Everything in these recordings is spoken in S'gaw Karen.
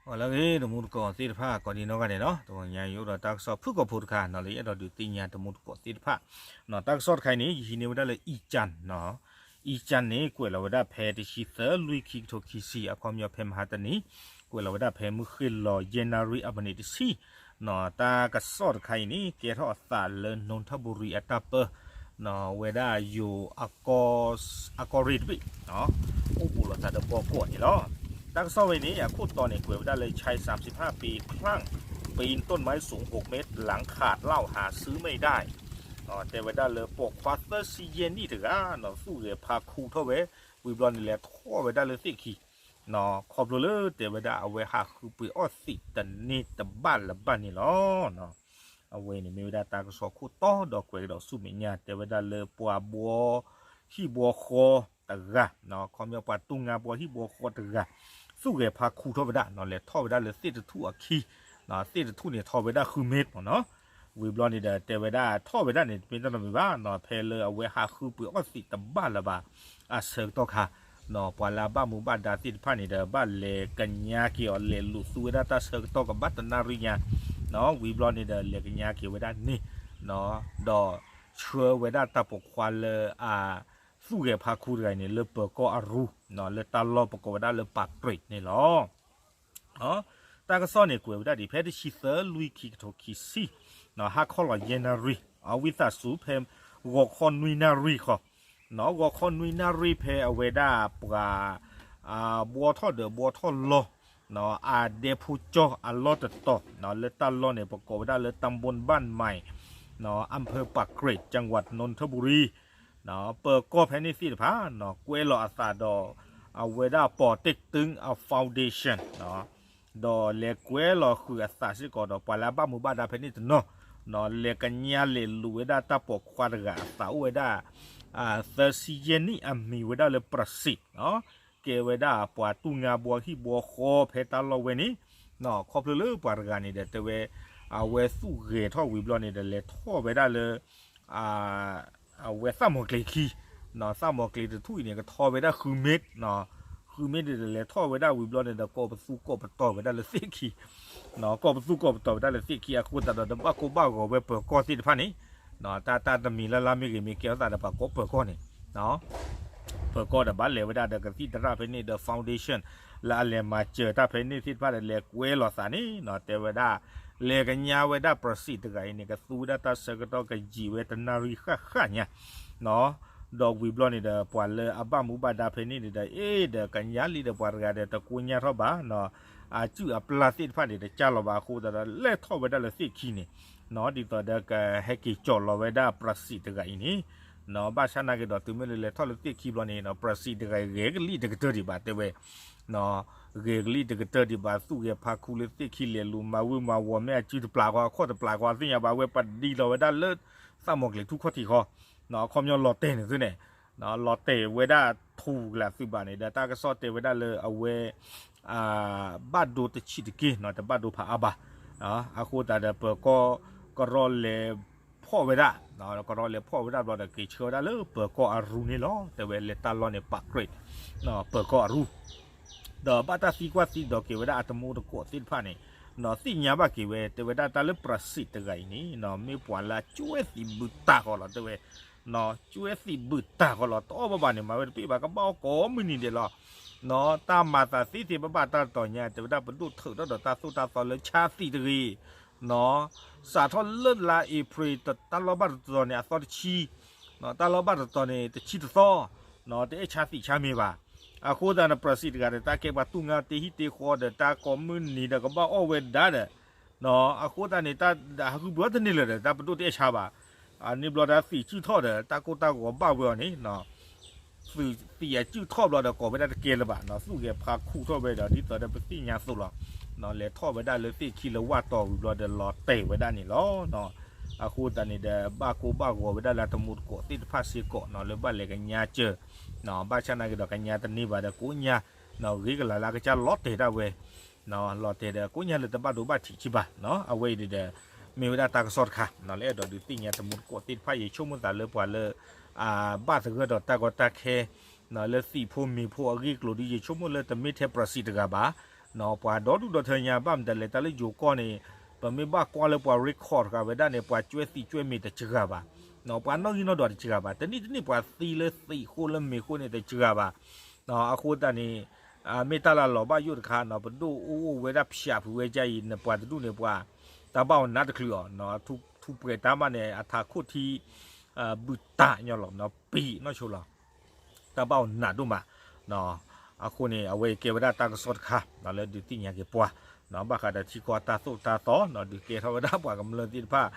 အိၣ်လၢအဂ့ၤ တမူတကိးသ့ၣ်တဖၣ် ကိးဒံနီၢ်ဂၤဒဲးနီၤ, တဂီၤညါယအိၣ်ဒီးတၢ်ကစီၣ်ဖုၣ်ကိာ်ဖိတခါနီၤ လၢယအဲၣ်ဒိးဒုးသ့ၣ်ညါတမူတကိးသ့ၣ်တဖၣ်နီၤ. တၢ်ကစီၣ်တခါအံၤန့ၣ် ယဟံးန့ၢ်ဝဲဒၣ်လၢ အံကၠၣ်နီၤ, အံကၠၣ်န့ၣ် ကွဲးလီၤဝဲဒၣ်ဖဲတဆံသၢ လွံၢ် ခံကထိခံဆံ အခီပညီဖဲမဟါတနံၤ ကွဲးလီၤဝဲဒၣ်ဖဲမုၢ်ဃ့ၢ်လီၤ ယဲၢ်နၣ်ရံၣ်အမံးနံးတဆံနီၤ. တၢ်ကစီၣ်တခါအံၤန့ၣ် ကဲထီၣ်အသးလၢ နိထၣ်ဘူရံအတၢ်ပၢ ဝဲဒၣ်ယိၤ အကီၢ်ရ့ၣ်တဘ့ၣ် အိၣ်ဘူးလိာ်သးဒီးဘီကီၢ်န့ၣ်လီၤ. တၢ်ကစီၣ်ဝဲန့ၣ် အခိၣ်တီန့ၣ် ကွဲးဝဲဒၣ်လၢ ชายสามสิบห้าปี คลั่ง ปีนต้นไม้สูงหกเมตร หลังขาดเหล้าหาซื้อไม่ได้ တဲဝဲဒၣ်လၢပိာ်ခွါသၢဆံယဲၢ်နံၣ်တဂၤနီၤ သူၣ်ဂဲၤဖးခူထီၣ်ဝဲ ဝံၤဘျီန့ၣ် လဲၤထီၣ်ဝဲဒၣ်လၢသ့ၣ်ခံ ခီဖျိလၢတဲဝဲဒၣ်အဝဲဟးဃုပှ့ၤအီၣ်သံးတန့ၢ်တဘၣ်လၢၤဘၣ်န့ၣ်လီၤ. အဝဲန့ၣ်မ့ၢ်ဝဲဒၣ်တၢ်ကစီၣ်ခိၣ်တီဒီးကွဲးကဒီးဆူမဲာ်ညါ တဲဝဲဒၣ်လၢပှၤဘှီဟံၣ်ဘှီဃီတဂၤ ခီပညီပှၤတူၢ်ငါဘှီဟံၣ်ဘှီဃီတဂၤ သူၣ်ဂဲၤဖးခူထီၣ်ဝဲဒၣ်နီၤ လဲၤထီၣ်ဝဲဒၣ်လၢသ့ၣ်တထူၣ်အခံ သ့ၣ်တထူၣ်န့ၣ်ထီဝဲဒၣ်ဃုမ့ၢ်မ့ၢ်နီၤ. ဝံၤဘျီန့ၣ်ဒီးတဲဝဲဒၣ်ထီၣ်ဝဲဒၣ်န့ၣ် တမ့ၢ်တၢ်နီတမံၤဘၣ်နီၤ ဖဲလၢအဝဲဟးဃုပှ့ၤအီၣ်သံးတဘၣ်လၢၤဘၣ် အဆၢကတီၢ်ခါ ပှၤလၢအဘၣ်မူဘၣ်ဒါသ့ၣ်တဖၣ်န့ၣ်ဒီး ဘၣ်လဲၤကညးက့ၤအီၤ လဲၤလူၤသူဝဲဒၣ်တၢ်ဆၢကတီၢ်ကဘၣ်တနၣ်ရံၣ်ညါ ဝံၤဘျီန့ၣ်ဒီး လဲၤကညးက့ၤဝဲဒၣ်န့ၣ် ဒီးဆှၢဝဲဒၣ်တၢ်ပိာ်ခွါလၢအသူၣ်ဂဲၤဖးခူတဂၤအံၤန့ၣ် လၢပၢၤကီၢ်အရူ လၢတၢ်လီၢ်ပကိးဝဲဒၣ်လၢပၤကြ့းန့ၣ်လီၤ. တၢ်ကစီၣ်န့ၣ်ကွဲးဝဲဒၣ်ဒ် ဖဲတဆံသၢ လွံၢ် ခံကထိခံဆံ ဟါခီလီၤယဲၢ်နၣ်ရံၣ် အဝံသးစူၤဖဲ ဂီၤခီနွံနၣ်ရံၣ်ဃီ ဂီၤခီနွံနၣ်ရံၣ်ဖဲအဝဲဒၣ်ပှၤ ဘှီထီၣ်ဒီးဘှီထီၣ်လီၢ် အဒဲဖိကၠီအလီၢ်တတီၤ လၢတၢ်လီၢ်န့ၣ် ပကိးဝဲဒၣ်လၢ ตำบลบ้านใหม่ อำเภอปากเกร็ด จังหวัดนนทบุรี ပၢၤကီၢ်ဖဲန့ၣ်သ့ၣ်တဖၣ် ကွဲလီၤအသးဒီး အဝဲဒၣ် ป่อเต็กตึง အ foundation ဒီးလဲၤကွဲလီၤဃုာ်အသးစ့ၢ်ကီးဒီး ပှၤလၢအဘၣ်မူဘၣ်ဒါဖဲန့ၣ်တနီၤ လဲၤကညးလဲၤလူၤဝဲဒၣ်တၢ်ပိာ်ခွါတဂၤအသးအိၣ်ဝဲဒၣ် သၢဆံယဲၢ်နံၣ် အမံၤဝဲဒၣ်လၢ ပြစံး ကဲဝဲဒၣ်ပှၤတူၢ်ငါဘှီဟံၣ်ဘှီဃီဖဲတၢ်လီၢ်ဝဲန့ၣ် ခီဖျိလၢပှၤတဂၤန့ၣ်ဒီးတဲဝဲ အဝဲသူၣ်ဂဲၤထီၣ်ဝံၤဘျီန့ၣ်ဒီး လဲၤထီၣ်ဝဲဒၣ်လၢ အဝဲသၣ်မီၤကျ့ၤခံ သၣ်မီၤကျ့ၤတထူၣ်အံၤန့ၣ် ကထီဝဲဒၣ်ဃုမ့ၢ် ဃုမ့ၢ်ဒီး လဲၤထီၣ်ဝဲဒၣ်ဝံၤဘျီန့ၣ်ဒီး ကိးပသူကိးပတီၤဝဲဒၣ်လၢသ့ၣ်ခံ ကိးပသူကိးပတီၤဝဲဒၣ်လၢသ့ၣ်ခံ အဃိသတးဒီး တဘၣ်ကိၢ်ဘၣ်ဂီၤဝဲပၢၤကီၢ်သ့ၣ်တဖၣ်န့ၣ် တၢ်တၢ်တမံၤလၢ်လၢ်မ့ၢ်ဂ့ၤမ့ၢ်ကဲထီၣ်သးဒီးပှၤကိးပၢၤကီၢ်န့ၣ် ပၢၤကီၢ်ဒီးဘၣ်လဲၤဝဲဒၣ်ဒီးကသံၣ်သရၣ်ဖဲန့ၣ်ဒီး foundation လၢအလဲၤမၤစၢၤတၢ်ဖဲန့ၣ်သ့ၣ်တဖၣ်ဒီး လဲၤကွဲလီၤသးန့ၣ် တဲဝဲဒၣ် လဲၤကညးဝဲဒၣ်ပြစံးတဂၤအံၤန့ၣ် ကသူဝဲဒၣ်တၢ်ဆၢကတီၢ်ကယံာ်ဝဲတနၣ်ရံၣ်ဃၣ်ဃၣ်ညါ ဒီးဝံၤဘျီန့ၣ်ဒီး ပှၤလၢအဘၣ်မူဘၣ်ဒါဖဲန့ၣ်န့ၣ်ဒီး အ့ဒီးကညးလံဒီးပှၤတဂၤဒီးတကိညၢ်ထီၣ်ဘၣ် အစုၣ်အပျၢ်သ့ၣ်တဖၣ်န့ၣ် တကၢ်လီၤဘၣ်အဃိသတးဒီး လဲၤထီၣ်ဝဲဒၣ်လၢသ့ၣ်ခံန့ၣ် ဒ်သိးဒီးကဟဲက့ၤကၠီၣ်လီၤဝဲဒၣ်ပြစံးတဂၤအံၤန့ၣ် ဘၣ်ဆၣ်နာ်က့ၤဒီးတုၤမ့ၢ်လၢလဲၤထီၣ်လၢသ့ၣ်ခံဘျီန့ၣ် ပြစံးတဂၤအံၤ ဂဲၤကလံၣ်တကတၢၢ်ဒံးဘၣ်တဲဝဲ ဂဲၤကလံၣ်တကတၢၢ်ဒံးဘၣ် သူၣ်ဂဲၤဖးခူလၢသ့ၣ်ခံ လဲၤလူၤမၤဝံၤမၤဝီၤ မ့ၢ်အစုတပျၢ်ဃီ အခီၣ်တပျၢ်ဃီ သ့ၣ်ညါဘၣ်ဝဲ ပဒံးလီၤဝဲဒၣ်လၢ သၣ်မီၤကျ့ၤထူၣ်ခီၣ်ထံးဃီ အခီပညီလီၤတဲာ်န့ၣ်သုန့ၣ် လီၤတဲာ်ဝဲဒၣ်ထူၣ်ကလာ်သုးဘၣ်န့ၣ်ဒီး တၢ်ကစီၣ်တဲဝဲဒၣ်လၢအဝဲ ဘၣ်ဒိတဆံးတက့ၢ် တဘၣ်ဒိဖးအါဘၣ် အဃိသတးဒီး ပၢၤကီၢ်ကရီလဲၤဖီၣ်ဝဲဒၣ် ကရီလဲၤဖီၣ်ဝဲဒၣ်ဘျီဒီး က့ၤဆှၢဝဲဒၣ်လၢပၢၤကီၢ်အရူန့ၣ်လီၤ တဲဝဲလၢတၢ်လီၢ်န့ၣ် ပၤကြ့း ပၢၤကီၢ်အရူ ဒီးဘၣ်တၢ်သံကွၢ်သံဒိးက့ၤဝဲဒၣ်အတမူတကိးသ့ၣ်တဖၣ်န့ၣ် သ့ၣ်ညါဘၣ်က့ၤဝဲ တဲဝဲဒၣ်တၢ်လၢပြစံးတဂၤအံၤန့ၣ် မ့ၢ်ပှၤလၢအကွဲသံးဘုးတၢ်ဃီလီၤ တဲဝဲ ကွဲသံးဘုးတၢ်ဃီလီၤ တအီၣ်ဘၣ်ဘၣ်န့ၣ် မၤဝဲတပ့ၢ်ဘၣ် ကဘၣ်အီၣ်ကိးမုၢ်နံၤဒဲးလီၤ တၢ်မၤသးသ့သ့ဘၣ်ဘၣ်တၢ်တတီၤညါ တဲဝဲဒၣ်ပဒိၣ်ထုးထီၣ်ဒီးတၢ်သိၣ်တၢ်သီလၢဆါသံးတဂ့ၤ စးထီၣ်လၢလါအ့ဖြ့ၣ် တၢ်လီၢ်ဘၣ်တတီၤန့ၣ် အသီတဆံ တၢ်လီၢ်ဘၣ်တတီၤန့ၣ် တဆံတသီ တအဲၣ်ဆါသံးဆါမ့ၤဘၣ် အဃိသတးန့ၣ် ပြစံးတဂၤဒီး တၢ်ကဲပှၤတူၢ်ငါတ့ဟံၣ်တ့ဃီဒီး တၢ်ကိးမုၢ်နံၤဒီးကဘၣ်အီၣ်ဝဲဒၣ်ဒီး အဃိသတးန့ၣ် တၢ်ဟးဃုပှ့ၤအီၣ်တန့ၢ်လၢၤဒီး တၢ်ပဒိၣ်တအဲၣ်ဆါဘၣ် န့ၣ်ဘျီတၢ်သံးစုၣ်ထီၣ်ဒီး တၢ်ကိၢ်တၢ်ဂီၤဘၣ်ဝဲအီၤန့ၣ် သံးအစုၣ်ထီၣ်ဘျီဒီး ကိးဝဲဒၣ်တကဲလၢၤဘၣ် သူၣ်ဂဲၤဖးခူထီၣ်ဝဲဒီး ဒ်သိးဒီးပသ့ၣ်ညါအသိးလီၤ လဲၤထီၣ်ဝဲဒၣ်လၢသ့ၣ်ခံလၢဝၣ်တီၤဝံၤဘျီဒီး လီၤတဲာ်ဝဲဒၣ်န့ၣ်လီၤ အဃိသတးန့ၣ်ဒီး ဘၣ်ကိၢ်ဘၣ်ဂီၤဝဲဒၣ်လၢတမူတကိးသ့ၣ်တဖၣ်စ့ၢ်ကီး လၢဘၣ်လဲၤကညးစၢၤ ဘၣ်ဆၣ်နာ်က့ၤဒီးကညးတန့ၢ်ဘၣ်ဒီးကိးညါ ဂ့ၤကလၤလၢအကစၢ်လီၤတဲာ်ဒၣ်ဝဲ လီၤတဲာ်ဒီးကိးညါလၢတဘၣ်ဒိဘၣ်ထံးဆံးဘၣ် အဝဲအံၤဒီး မ့ၢ်ဝဲဒၣ်တၢ်ကစီၣ်တခါ လၢအဲၣ်ဒိးဒုးသ့ၣ်ညါတမူတကိးသ့ၣ်တဖၣ် ယဆိကမိၣ်သးလၢပှၤလၢ ဘၣ်သဂၢၢ်ဒီးတၢ်ကီတၢ်ခဲ လၢသံးဖိမ့ၤဖိအဂ့ၢ်အကျိၤဒီး ယဆိကမိၣ်လၢတမ့ၢ်ထဲပြစံးတဂၤဘၣ် ပှၤဒီဒူၣ်ဒီထၢညါ ဘၣ်မတၤလဲၣ် တၢ်လၢယိၤကီၢ်န့ၣ် ပမ့ၢ်ဘၣ်ကွၢ်လၢပှၤ record တဂၤဝဲဒၣ်န့ၣ် ပှၤကွဲသံကွဲမ့ၤတစှၤဘၣ်, ပှၤနီၣ်ဂံၢ်နီၣ်ဒွးတစှၤဘၣ်, တနံၣ်တနံၣ် ပှၤသံလၢသံးဃိလၢမ့ၤဃိန့ၣ်တစှၤဘၣ်. အဃိသတးန့ၣ် မ့ၢ်တၢ်လၢလီၤဘၣ်ယိၣ်တခါနီၤ, ပဒိၣ်အိၣ်အိၣ်ဝဲဒၣ်ဖၠးဖုးဝဲဒ်အံၤ နပှၤတဒူၣ်န့ၣ်ပှၤ တၢ်ဘၣ်အီၤနးတချုးအီၤ, ထူးပှဲၤတၢ်မးန့ၣ် အထးခိၣ်ထံ ဘုၣ်တၢ်ညီလီၤ, ပံၤနီၢ်ဆိလီၤ တၢ်ဘၣ်အီၤနးဒိၣ်မး. အဃိန့ၣ် အဝဲကဲဝဲဒၣ်တၢ်ကစီၣ်တခါ လၢဒုးသ့ၣ်ညါက့ၤပှၤ ဘၣ်ဃးဒီးထံကီၢ်တၢ်သိၣ်တၢ်သီ ဒုးကဲထီၣ်ဝဲဒၣ်ပှၤကမျၢၢ်သ့ၣ်တဖၣ်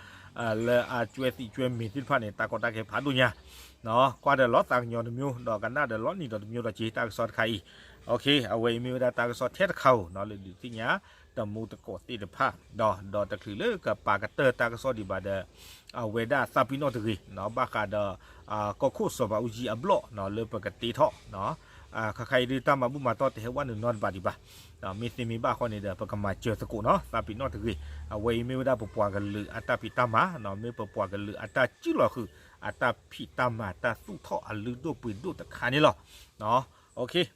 လၢအကွဲသံကွဲမ့ၤသ့ၣ်တဖၣ်န့ၣ် တၢ်ကီတၢ်ခဲဖးဒိၣ်ညါ ကွၢ်ဒီးလီၤသးကညီၤတမျိုး ဒီးကနၣ်ဒီးလီၤနံၤဒီးတမျိုးဒီးက့ၤ တၢ်ကစီၣ်တခါအံၤ, အဝဲအံၤမ့ၢ်ဝဲဒၣ်တၢ်ကစီၣ်ထဲတခါဧိၤနီၤ လၢဒုးသ့ၣ်ညါ တမူသကိးသ့ၣ်တဖၣ် ဒီး ဒီးတချုးလၢကပာ်ကတၢၢ်တၢ်ကစီၣ်ဒံးဘၣ်ဒီး အဝဲဒၣ်သးပ့ၤနီၣ်တဂ့ၤ ဘၣ်ဃးဒီး ကီၢ်ခိၣ်စီၤဘးအူကၠံအဘျီၣ် လၢပကတ့ထီၣ် ခါခါအံၤဒုးတၢ်မၤဘူၣ်မၤတီၢ်တဟဲဝဲနုာ်နီတဘ့ၣ်ဒံးဘၣ်. မ့ၢ်သ့မ့ၢ်ဘၣ်ဃီန့ၣ်ဒီး ပကမၤစၢၤသကိးနီၤ သးပ့ၤနီၣ်တဂ့ၤ. အဝဲအံၤမ့ၢ်ဝဲဒၣ်ပပှၤကလုာ်အတၢ်ဖံးတၢ်မၤ မ့ၢ်ပပှၤကလုာ်အတၢ်စုလီၤဃုာ် အတၢ်ဖံးတၢ်မၤ တၢ်သူၣ်ထီၣ်အလုၢ်ဒိၣ်ပှ့ၤဒိၣ်တခါန့ၣ်လီၤ.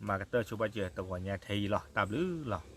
မၤကတၢၢ်ဆိပာ်စၢၤတဂီၤညါထဲအံၤလီၤ. တၢ်ဘျုးလီၤ.